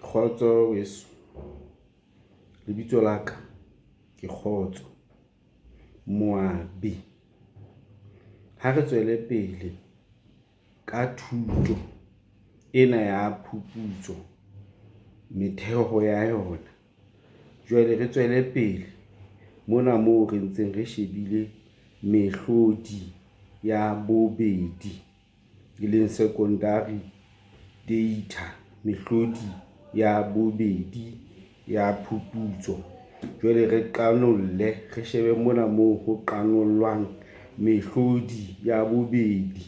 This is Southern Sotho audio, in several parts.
Kgotso weso, lebitso la ka ke Kgotso Moabi. Ha re tswele pele ka thuto ena ya phuputso, metheo ya yona. Jwale re tswele pele mona moo re ntseng re shebile mehlodi ya bobedi, e leng secondary data, mehlodi ya bobedi ya phuputso. Jwale re qanolle, re shebe mona moo ho qanollwang mehlodi ya bobedi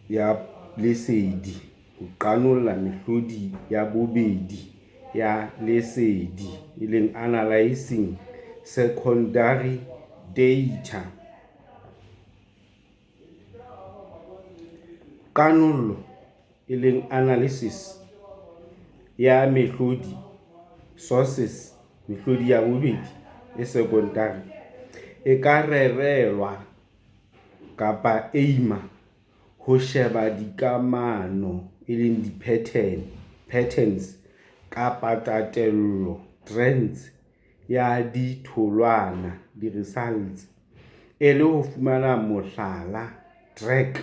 ya lesedi, ho qanolla mehlodi ya bobedi ya lesedi, e leng analysing secondary data. Kanollo e leng analysis ya mehlodi, sources, mehlodi ya bobedi e secondary e ka rerelwa kapa aim-a ho sheba dikamano, e leng di-pattern, patterns kapa tatello, trends ya ditholwana, di-results, e le ho fumana mohlala, track,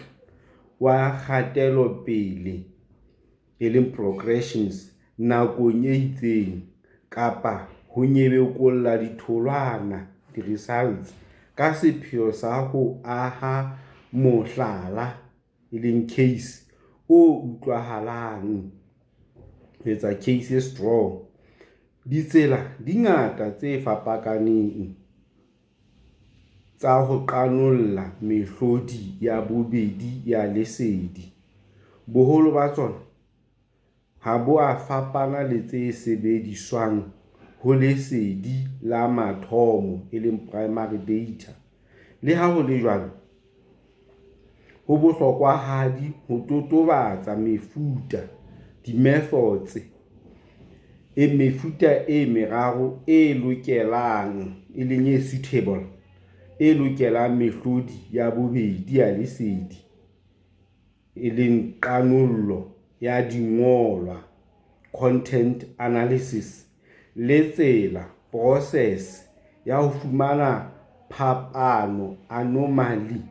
wa kgatelopele, e leng progressions, nakong e itseng, kapa ho nyebekolla ditholwana, di-results, ka sepheo sa ho aha mohlala, e leng case, o utlwahalang, ho etsa case e strong. Ditsela di ngata tse fapakaneng tsa ho qanolla mehlodi ya bobedi ya lesedi. Boholo ba tsona ha bo a fapana le tse sebediswang ho lesedi la mathomo, e leng primary data. Le ha ho le jwalo, ho bohlokwahadi ho totobatsa mefuta, di-methods, mefuta e meraro e lokelang, e leng e suitable, e lokelang mehlodi ya bobedi ya lesedi, e leng qanollo ya dingolwa, content analysis, le tsela, process, ya ho fumana phapano, anomaly,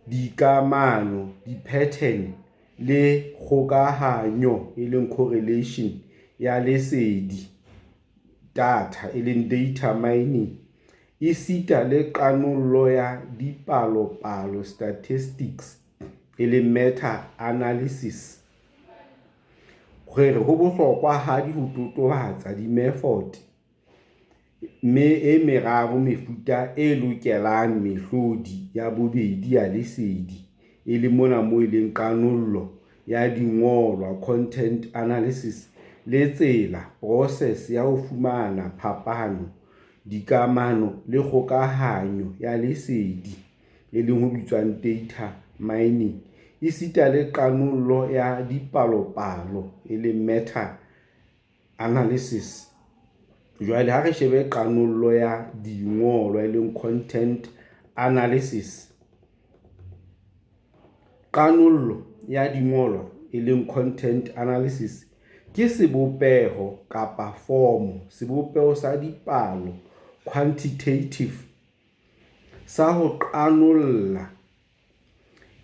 dikamano, di-pattern, le kgokahanyo, e leng correlation, ya lesedi, data, e leng data mining, esita le qanollo ya dipalopalo, statistics, e leng meta-analysis. Re ho bohlokwahadi ho totobatsa di-method e meraro mefuta e lokelang mehlodi ya bobedi ya lesedi, e leng mona moo e leng qanollo ya dingolwa, content analysis, le tsela, process, ya ho fumana phapano, dikamano le kgokahanyo ya lesedi, e leng ho bitswang data mining, esita le qanollo ya dipalopalo, e leng meta-analysis. Jwale ha re shebe qanollo ya dingolwa, e leng content analysis. Qanollo ya dingolwa, e leng content analysis, ke sebopeho kapa form, sebopeho sa dipalo, quantitative, sa ho qanolla.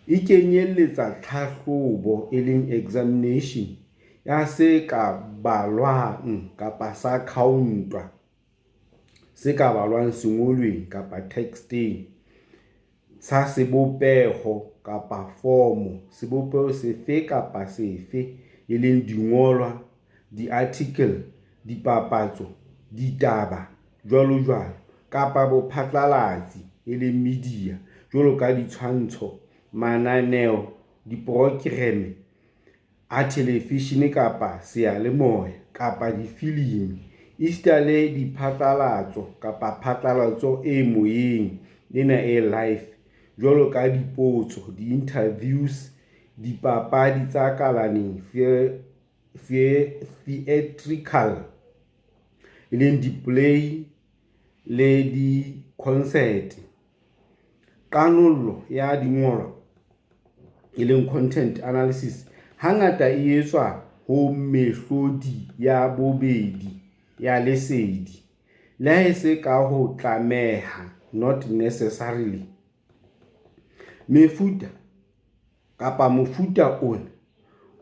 E kenyelletsa tlhahlobo, e leng examination, ya se ka balwang kapa sa khaontwa, se ka balwang sengolweng kapa teksteng, sa sebopeho kapa form, sebopeho sefe kapa sefe, e leng dingolwa, diartikele, dipapatso, ditaba, jwalojwalo, kapa bophatlalatsi, e leng media, jwalo ka ditshwantsho, mananeo, diprokereme a thelevishene kapa seyalemoya, kapa difilimi, esita le diphatlalatso kapa phatlalatso e moyeng, ena e live, jwalo ka dipotso, di-interviews, dipapadi tsa kalaneng, theatrical, e leng di-play le di-concert. Qanollo ya dingolwa, e leng content analysis, hangata e etswa ho mehlodi ya bobedi ya lesedi, le ha e se ka ho tlameha, not necessarily. Mefuta ona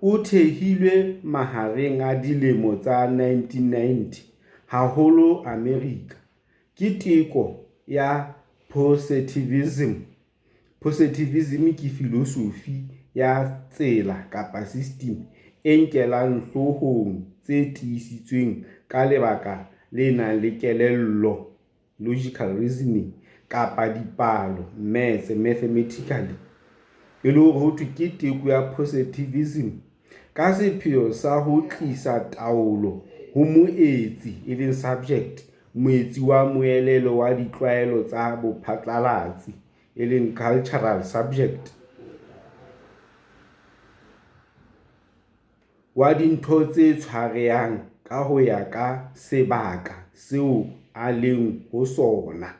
o thehilwe mahareng a dilemo tsa 1990, haholo Amerika, ke teko ya positivism. Positivism ke filosofi ya tsela, system, e nkellang hloohong tse tiisitsweng ka lebaka le nang le kelello, logical reasoning, kapa dipalo, maths, mathematically. E le hore ho thwe ke teko ya positivism ka sepheo sa ho tlisa taolo ho moetsi, e leng subject, moetsi wa moelelo wa ditlwaelo tsa bophatlalatsi, e leng cultural subject, wa dintho tse tshwarehang ka ho ya ka sebaka seo a leng ho sona.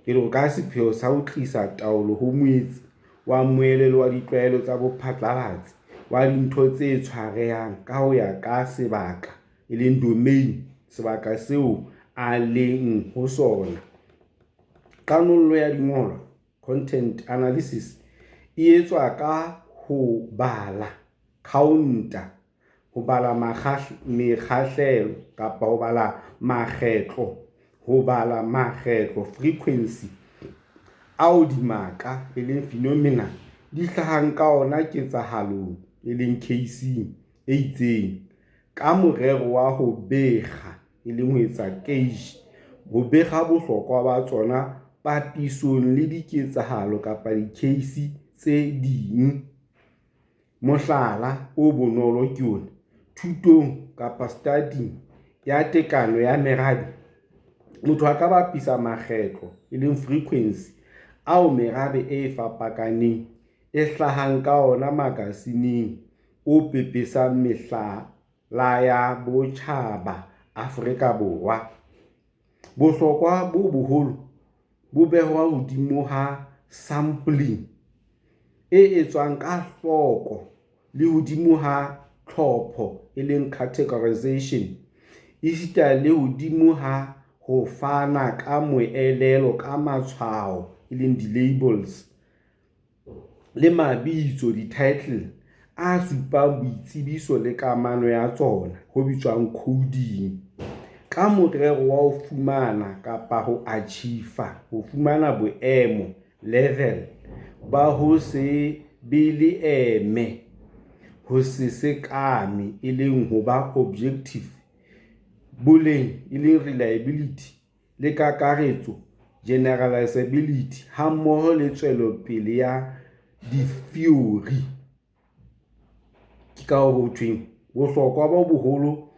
E le hore ka sepheo sa ho tlisa taolo ho moetsi wa moelelo wa ditlwaelo tsa bophatlalatsi wa dintho tse tshwarehang ka ho ya ka sebaka, e leng domain, sebaka seo a leng ho sona. Qanollo ya dingolwa, content analysis, e etswa ka ho bala, khaonta, ho bala mekgahlelo kapa ho bala makgetlo, ho bala makgetlo, frequency, ao dimaka, e leng phenomena, di hlahang ka ona ketsahalong, e leng case-ing, e itseng, ka morero wa ho bekga, e leng ho etsa gauge, ho bekga bohlokwa ba tsona papisong le diketsahalo kapa di-case tse ding. Mohlala o bonolo ke ona, thutong kapa studing ya tekano ya merabe, motho a ka bapisa makgetlo, e leng frequency, ao merabe e fapakaneng e hlahang ka ona makasineng o pepesang mehlala ya botjhaba Afrika Borwa. Bohlokwa bo boholo bo behwa hodima sampling e etswang ka hloko le hodima tlhopho, e leng categorization, esita le hodima ho fana ka moelelo ka matshwao, e leng di-labels, le mabitso, di-title, a supang boitsebiso le kamano ya tsona, ho bitswang coding, ka morero wa ho fumana kapa ho achieva, ho fumana boemo, level, ba ho se be leeme, ho se sekame, e leng ho ba objective, boleng, e leng reliability, le kakaretso, generalizability, hammoho le tswelopele ya ditheori. Ke ka hoo ho thweng bohlokwa bo boholo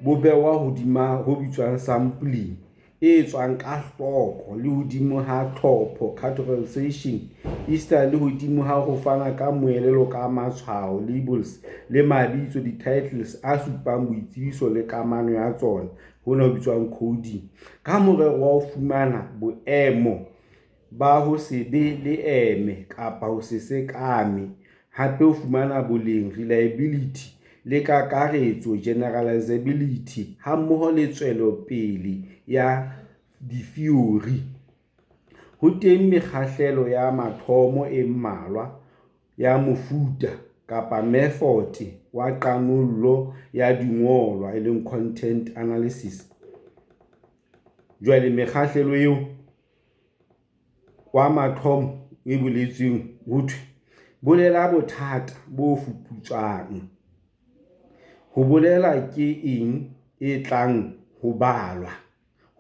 bo behwa hodima ho bitswang sampling e etswang ka hloko le hodima tlhopho, categorization, esita le hodima ho fana ka moelelo ka matshwao, labels, le mabitso, di-titles, a supang boitsebiso le kamano ya tsona, hona ho bitswang coding, ka morero wa ho fumana boemo ba ho se be leeme kapa ho se sekame, hape ho fumana boleng, reliability, le kakaretso, generalizability, hammoho le tswelopele ya ditheori. Ho teng mekgahlelo ya mathomo e mmalwa ya mofuta kapa methode wa qanollo ya dingolwa, e leng content analysis. Jwale mekgahlelo eo wa mathomo e boletsweng ho thwe, bolela bothata bo fuputswang, ho bolela ke eng e tlang ho balwa,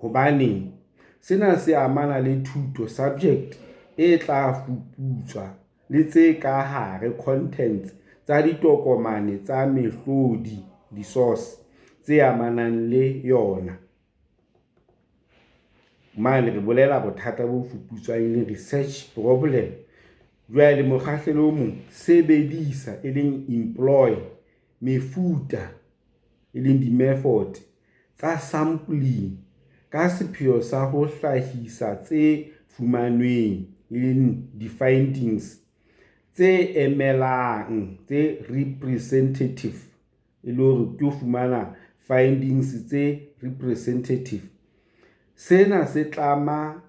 hobaneng, sena se amana le thuto, subject, e tla fuputswa le tse ka hare, contents, tsa ditokomane tsa mehlodi, di-source, tse amanang le yona. Mane re bolela bothata bo fuputswang, e leng research problem. Jwale mokgahlelo o mong, sebedisa, e leng employ, mefuta, e leng di-method, tsa sampling ka sepheo sa ho hlahisa tse fumanweng, e leng di-findings, tse emelang, tse representative. e le hore ke ho fumana findings tse representative. Sena se tlama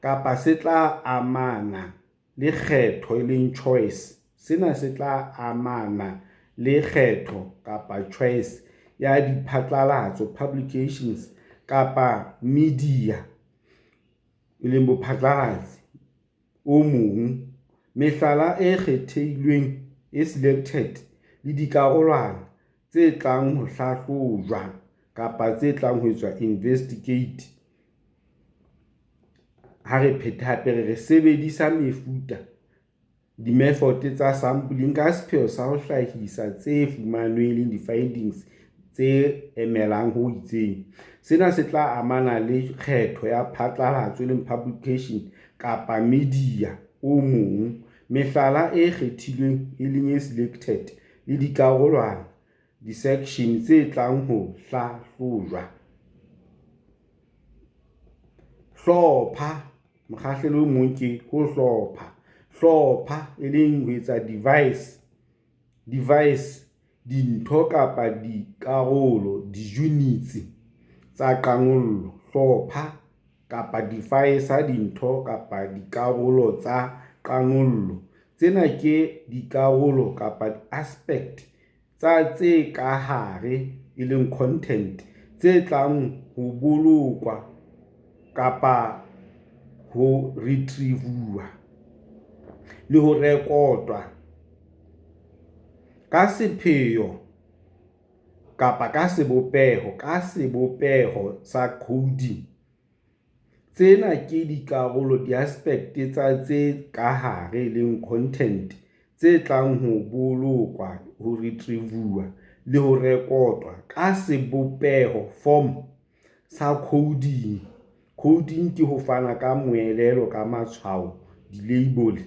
kapa se tla amana le kgetho, e leng choice. Sena se tla amana le kgetho kapa choice ya diphatlalatso, publications kapa media, e leng bophatlalatsi o mong. Mehlala e kgethilweng, e selected le dikarolwana tse tlang ho hlahlojwa kapa tse tlang ho etswa investigate. Ha re pheta hape re re sebedisa mefuta di-method tsa sampling ka sepheo sa ho hlahisa tse fumanweng, e leng di-findings tse emelang ho itseng. Sena se tla amana le kgetho ya phatlalatso, e leng publication kapa media o mong. Mehlala e kgethilweng, e leng e selected le dikarolwana, di-section tse tlang ho hlahlojwa. Hlopha mokgahlelo o mong ke ho hlopha. Hlopha, e leng ho etsa device dintho kapa dikarolo, di-units tsa qanollo. Hlopha kapa device dintho kapa dikarolo tsa qanollo. Tsena ke dikarolo kapa di-aspect tsa tse ka hare, e leng content, tse tlang ho bolokwa kapa ho retrieve-wa le ho rekotwa ka sepheo kapa ka sebopeho sa coding. Tsena ke dikarolo, di-aspect tsa tse ka hare, e leng content, tse tlang ho bolokwa, ho retrieve-wa le ho rekotwa ka sebopeho, form, sa coding. Coding ke ho fana ka moelelo ka matshwao, di-label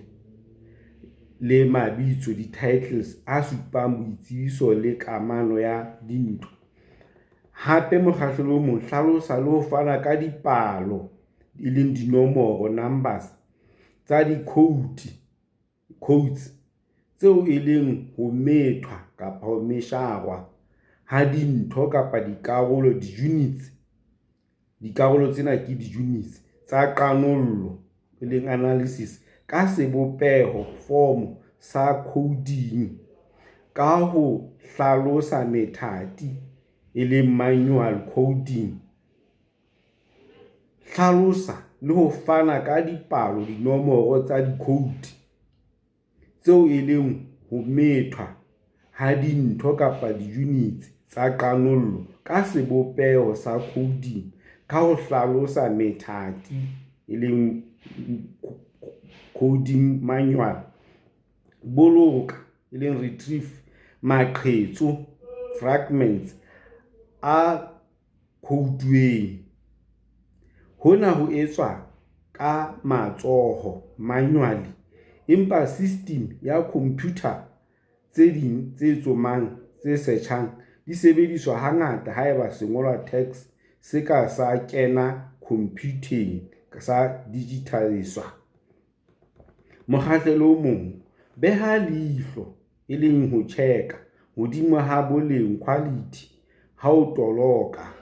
le mabitso, di-titles a supang boitsebiso le kamano ya dintho. Hape mokgahlelo o mong, hlalosa le ho fana ka dipalo, e leng dinomoro, numbers, tsa dikhoutu, codes, tseo e leng ho methwa kapa ho mesharwa ha dintho kapa dikarolo, di-units, dikarolo tsena ke di-units tsa qanollo, e leng analysis, ka sebopeho, form, sa coding ka ho hlalosa methati, e leng manual coding. Hlalosa le ho fana ka dipalo, dinomoro, tsa dikhoutu tseo e leng ho methwa ha dintho kapa di-units tsa qanollo ka sebopeho sa coding ka ho hlalosa methati, e leng coding manual. Boloka, e leng retrieve, maqhetso, fragments, a khoutuweng. Hona ho etswa ka matsoho, manually, empa system ya khomputha tse ding tse tsomang, tse search-ang, di sebediswa hangata haeba sengolwa, text, se ka sa kena khomphutheng, sa digithaeswa. Mokgahlelo o mong, beha leihlo, e leng ho tjheka, hodima boleng, quality, ha o toloka,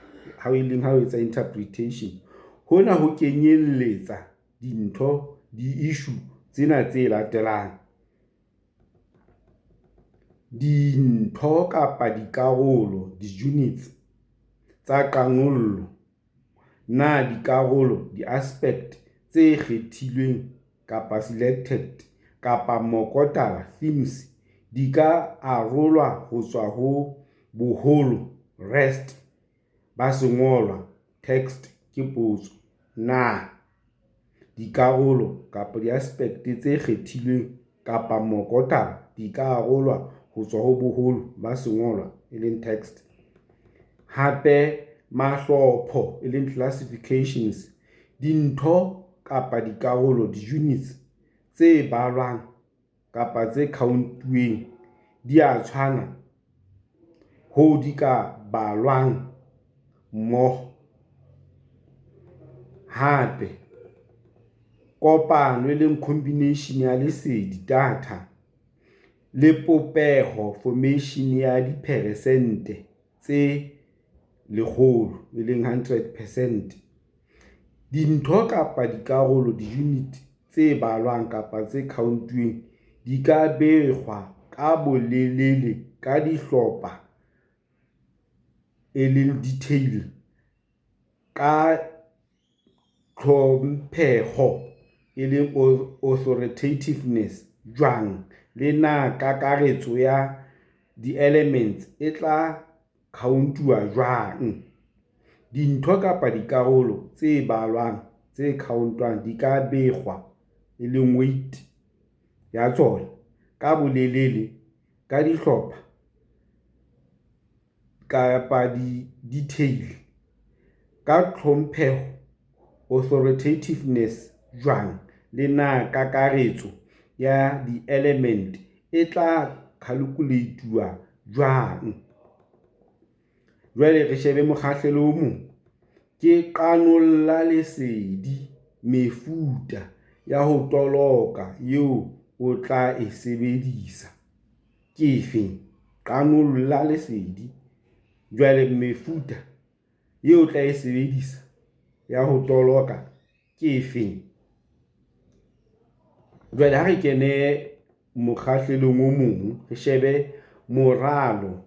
e leng ha o etsa interpretation. Hona ho kenyeletsa dintho, di-issue, tsena tse latelang. Dintho kapa dikarolo, di-units, tsa qanollo. Na dikarolo, di-aspect, tse kgethilweng kapa selected kapa mokotaba, themes, di ka arolwa ho tswa ho boholo, rest, ba sengolwa, text? Ke potso. Na dikarolo kapa di-aspect tse kgethilweng kapa mokotaba di ka arolwa ho tswa ho boholo ba sengolwa, e leng text? Hape, mahlopho e leng classifications. Dintho kapa dikarolo, di-units, tse balwang kapa tse khaontuweng di a tshwana hoo di ka balwang mmoho? Hape, kopano, e leng combination, ya lesedi, data. Le popeho, formation, ya diperesente tse 100, 100 percent. Dintho kapa dikarolo, diunit, tse balwang, khaontuwang di ka behwa ka bolelele ka dihlopha, decile, ka tlhompheho, authoritativeness, jwang, le na kakaretso ya dielemente e tla khaontuwa jwang? Dintho kapa dikarolo tse balwang, khaontwang di ka behwa, weight ya tsona, ka bolelele ka dihlopha, decile, ka tlhompheho, authoritativeness, jwang, le na kakaretso ya dielemente e tla khalkhuleituwa jwang? Jwale re shebe mokgahlelo o mong ke qanolla lesedi mefuta ya ho toloka eo o tla e sebedisa ke efe? Qanolla lesedi jwale mefuta eo o tla e sebedisa ya ho toloka ke efe? Jwale ha re kene mokgahlelong o mong, re shebe moralo,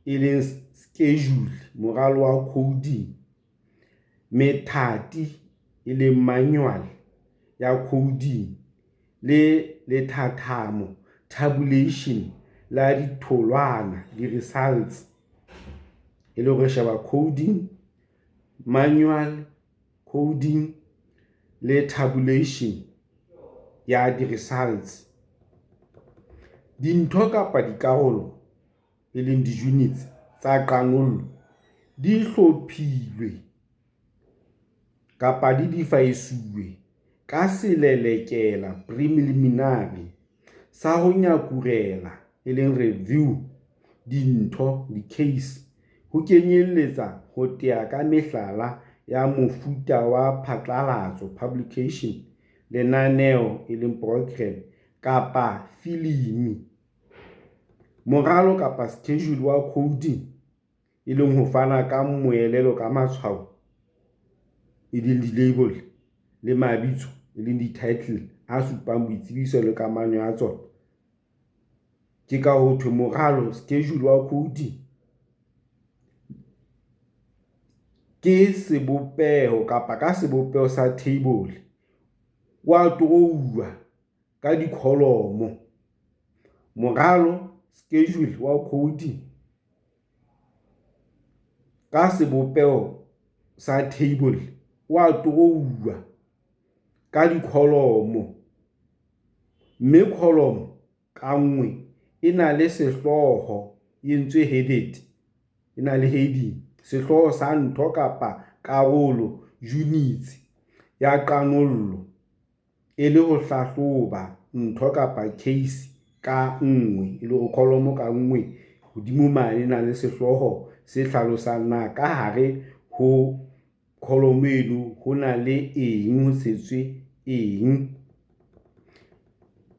e leng schedule, moralo wa coding, methati, e leng manual, ya coding le lethathamo, tabulation, la ditholwana, di-results. E le hore re sheba coding, manual coding le tabulation ya di-results. Dintho kapa dikarolo, e leng di-units, tsa qanollo di hlophilwe kapa di difaesuwe ka selelekela preliminary sa ho nyakurela, review, dintho, case, ho kenyeletsa ho tea ka mehlala ya mofuta wa phatlalatso, publication, lenaneo, programme, kapa filimi. Moralo kapa schedule wa coding, e leng ho fana ka moelelo ka matshwao, e leng di-label, le mabitso, e leng di-title, a supang boitsebiso le kamano ya tsona. Ke ka ho thwe moralo, schedule, wa coding ke sebopeho kapa ka sebopeho sa theibole, wa torouwa ka dikholomo. Moralo, schedule, wa coding ka sebopeho sa theibole wa torouwa ka dikholomo, mme kholomo ka nngwe e na le sehlooho, e entswe headed, e na le heading, sehlooho sa ntho kapa karolo, units, ya qanollo e le ho hlahloba ntho kapa case ka nngwe, e le hore kholomo ka nngwe hodimo mane e na le sehlooho se hlalosang na ka hare ho kholomo eno ho na le eng, ho tshetswe eng.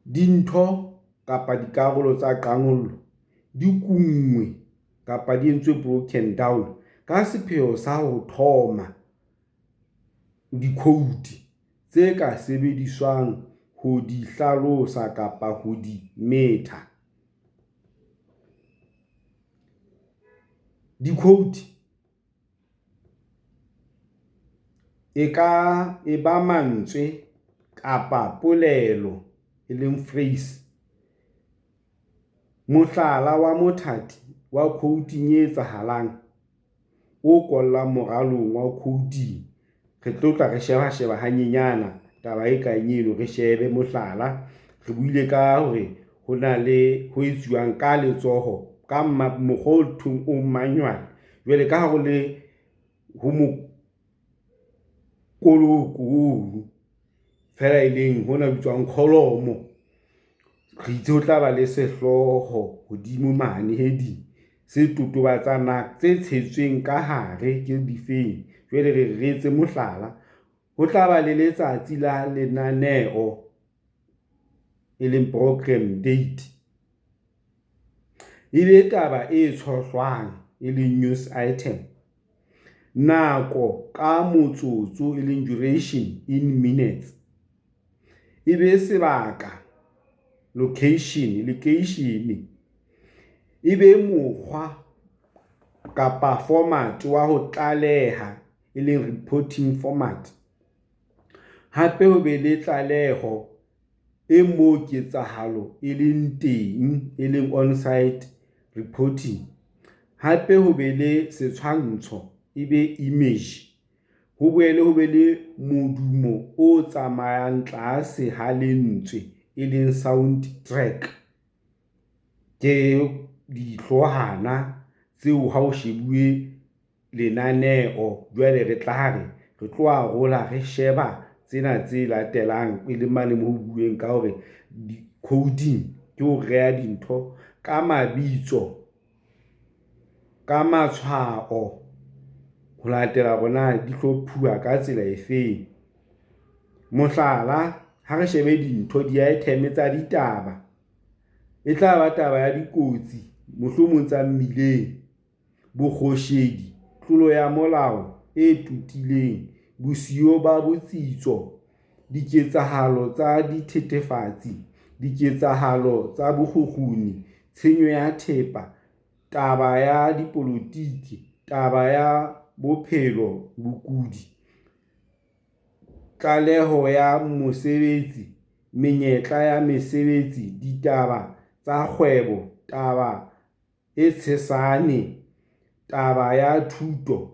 Dintho kapa dikarolo tsa qanollo di kunngwe kapa di entswe broken down ka sepheo sa ho thoma dikhoutu tse ka sebediswang ho di hlalosa kapa ho di metha. Dikhoutu e ka eba mantswe kapa polelo, e leng phrase. Mohlala wa mothati wa quoting e etsahalang, o kollang moralong wa quoting. Re tlo tla re shebasheba hanyenyana taba e kang eno, re shebe mohlala. Re buile ka hore ho na le ho etsuwang ka letsoho ka mokgwa o thweng o manual. Jwale ka ha ho le ho mokoloko ono feela e leng hona ho bitswang column. Re itse ho tla ba le sehlooho hodimo mane heading se totobatsang na tse tshetsweng ka hare ke difeng. Jwale re re etse mohlala, ho tla ba le letsatsi la lenaneo, e leng programme date. Ebe taba e tshohlwang, e leng news item. Nako ka motsotso, e leng duration in minutes. E be sebaka, location, lekeishene. E be mokgwa kapa format wa ho tlaleha, e leng reporting format. Hape ho be le tlaleho e moo ketsahalo e leng teng, e leng on site reporting. Hape ho be le setshwantsho, e be image. Ho boele ho be le modumo o tsamayang tlase ha lentswe, e leng sound track. Ke dihlohwana tseo ha o shebuwe lenaneo jwale re tla re, re tlo arola, re sheba tsena tse latelang e leng mane moo ho bueng ka hore coding ke ho reha dintho ka mabitso, ka matshwao ho latela hore na di hlophuwa ka tsela efeng. Mohlala, ha re shebe dintho di-item tsa ditaba, e tla ba taba ya dikotsi mohlomong tsa mmileng, bokgoshedi, tlolo ya molao e totileng, bosiyo ba botsitso, diketsahalo tsa dithethefatsi, diketsahalo tsa bokgukguni, tshenyo ya thepa, taba ya dipolotiki, taba ya bophelo, bokudi, tlaleho ya mosebetsi, menyetla ya mesebetsi, ditaba tsa kgwebo, taba e tshesane, taba ya thuto,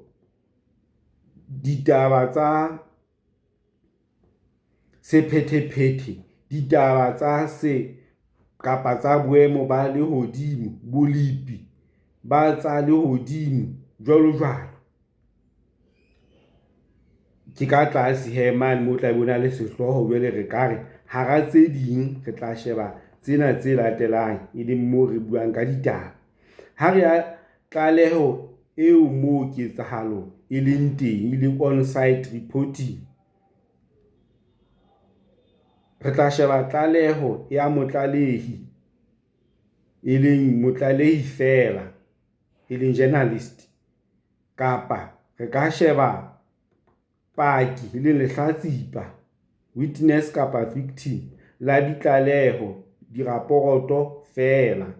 ditaba tsa sephethephethe, ditaba tsa se kapa tsa boemo ba lehodimo, bolepi ba tsa lehodimo, jwalo jwalo. Ke ka tlase hee mane moo o tla be o na le sehlooho jwale re ka re hara tse ding re tla sheba tsena tse latelang, e leng moo re buang ka ditaba. Ha re ya tlaleho eo moo ketsahalo e leng teng, e leng on site reporting. Re tla sheba tlaleho ya motlalehi, e leng motlalehi feela, e leng journalist. Kapa re ka sheba paki e leng lehlatsipa, witness kapa victim la ditlaleho, diraporoto feela.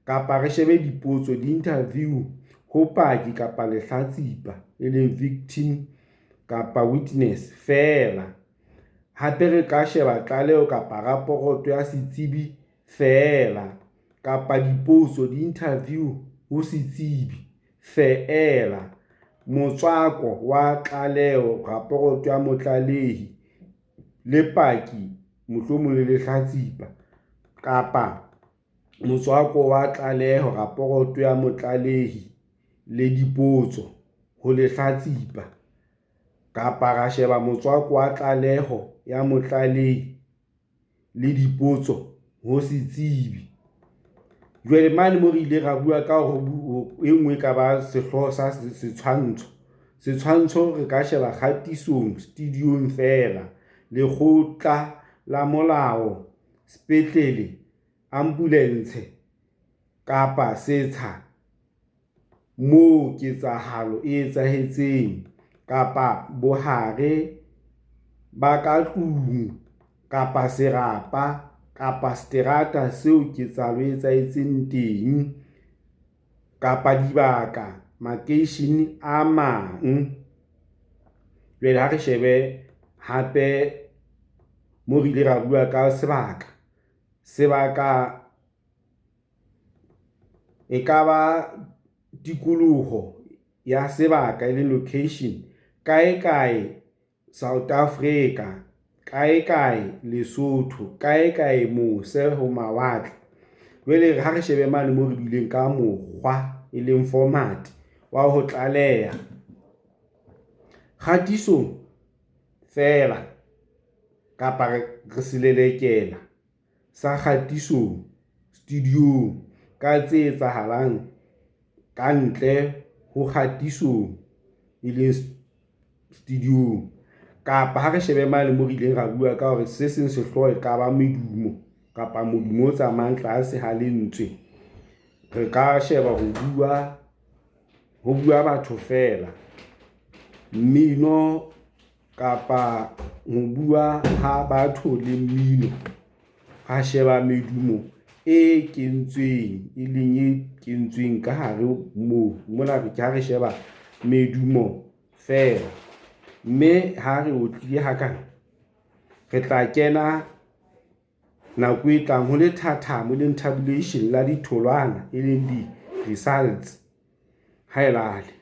Kapa re shebe dipotso, di-interview ho paki kapa lehlatsipa, e leng victim kapa witness feela. Hape re ka sheba tlaleho kapa raporoto ya setsebi feela, kapa dipotso, di-interview ho setsebi feela. Motswako wa tlaleho, raporoto ya motlalehi le paki, mohlomong le lehlatsipa. Kapa motswako wa tlaleho, raporoto ya motlalehi le dipotso ho lehlatsipa. Kapa ra sheba motswako wa tlaleho ya motlalehi le dipotso ho setsebi. Jwale mane moo re ile ra bua ka hore e nngwe e ka ba sehlooho sa setshwantsho. Setshwantsho re ka sheba kgatisong, studio-ng feela. Lekgotla la molao, sepetlele, ambulance kapa setsha moo ketsahalo e etsahetseng, kapa bohare ba ka tlung, kapa serapa, kapa seterata seo ketsahalo e etsahetseng teng, kapa dibaka makeishene a mang. Jwale ha re shebe hape moo re ile ra bua ka sebaka. Sebaka e ka ba tikoloho ya sebaka e leng location. Kae kae South Africa, kae kae Lesotho, kae kae mose ho mawatle. Jwale ha re shebe mane moo re buileng ka mokgwa, e leng format wa ho tlaleha. Kgatisong feela kapa re selelekela sa kgatisong studio-ng ka tse etsahalang kantle ho kgatisong, e leng studio-ng. Kapa ha re shebe mane moo re ileng ra bua ka hore se seng sehlooho e ka ba medumo kapa modumo o tsamayang tlase ha lentswe. Re ka sheba ho bua, ho bua batho feela, mmino kapa ho bua ha batho le mmino. Ra sheba medumo e kentsweng, e leng e kentsweng ka hare moo. Mona ke ha re sheba medumo feela, mme ha re otlile hakana, re tla kena nako e tlang ho lethathamo e leng tabulation la ditholwana, e leng di-results. Haelale.